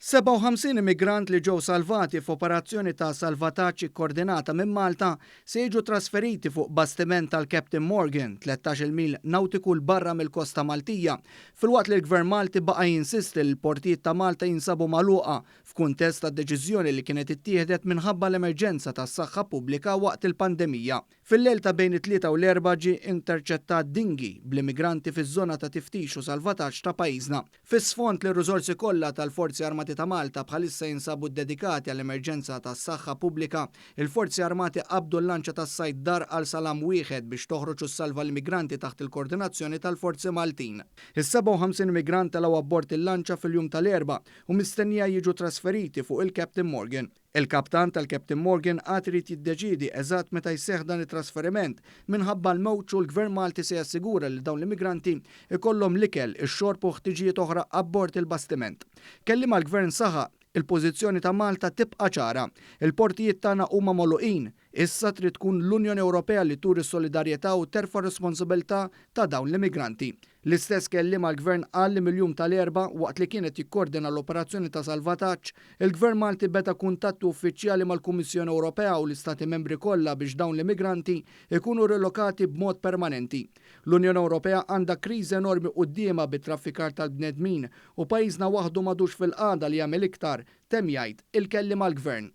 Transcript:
57 immigrant li ġew salvati f'operazzjoni ta' salvataġġ ikkordinata minn Malta se jiġu trasferiti fuq bastiment tal-Captain Morgan, 13-il mil nawtiku 'l barra mill-kosta Maltija, filwaqt li l-Gvern Malti baqa' jinsisti li l-portijiet ta' Malta jinsabu magħluqa f'kuntest tad-deċiżjoni li kienet ittieħdet minħabba l-emerġenza tas-saħħa pubblika waqt il-pandemija. Fil-lejl ta' bejn it-Tlieta u l-Erbgħa ġie interċettat dinghy bl-immigranti fiż-żona ta' tiftix u salvataġġ ta' pajjiżna. Fis-sfond li r-riżorsi kollha tal-Forzi Armati ta' Malta bħalissa jinsabu ddedikati għall-emerġenza tas-saħħa pubblika, il-Forzi Armati qabdu l-lanċa tas-sajd Dar Al Salam wieħed biex toħroġ u ssalva l-immigranti taħt il-kordinazzjoni tal-Forzi Maltin. Is-57 immigrant telgħu abbord il-lanċa fil-jum tal-Erbgħa u mistennija jiġu trasferiti fuq il-Captain Morgan. Il-kaptan tal-Captain Morgan għad irid jiddeċiedi eżatt meta jseħħ dan it-trasferiment minħabba l-mewġ u l-Gvern Malti se jassigura li dawn l-immigranti jkollhom l-ikel, ix-xorb u ħtiġijiet oħra abbord il-bastiment. Kelliem għall-Gvern saħaq, Il-pożizzjoni ta' Malta tibqa' ċara. Il-portijiet tagħna huma magħluqin. Issa trid tkun l-Unjoni Ewropea li turi solidarjetà u terfa' r-responsabilità ta' dawn l-immigranti. L-istess kelliem għall-Gvern qal li mill-jum tal-Erbgħa, waqt li kien qed jikkordina l-operazzjoni ta' salvataġġ, il-Gvern Malti beda kuntatti uffiċjali mal-Kummissjoni Ewropea u l-Istati Membri kollha biex dawn l-immigranti jkunu rilokati b'mod permanenti. L-Unjoni Ewropea għandha kriżi enormi quddiemha bit-traffikar tal-bnedmin u pajjiżna waħdu m'għadux fil-qagħda li jagħmel iktar, temm jgħid il-kelliem għall-Gvern.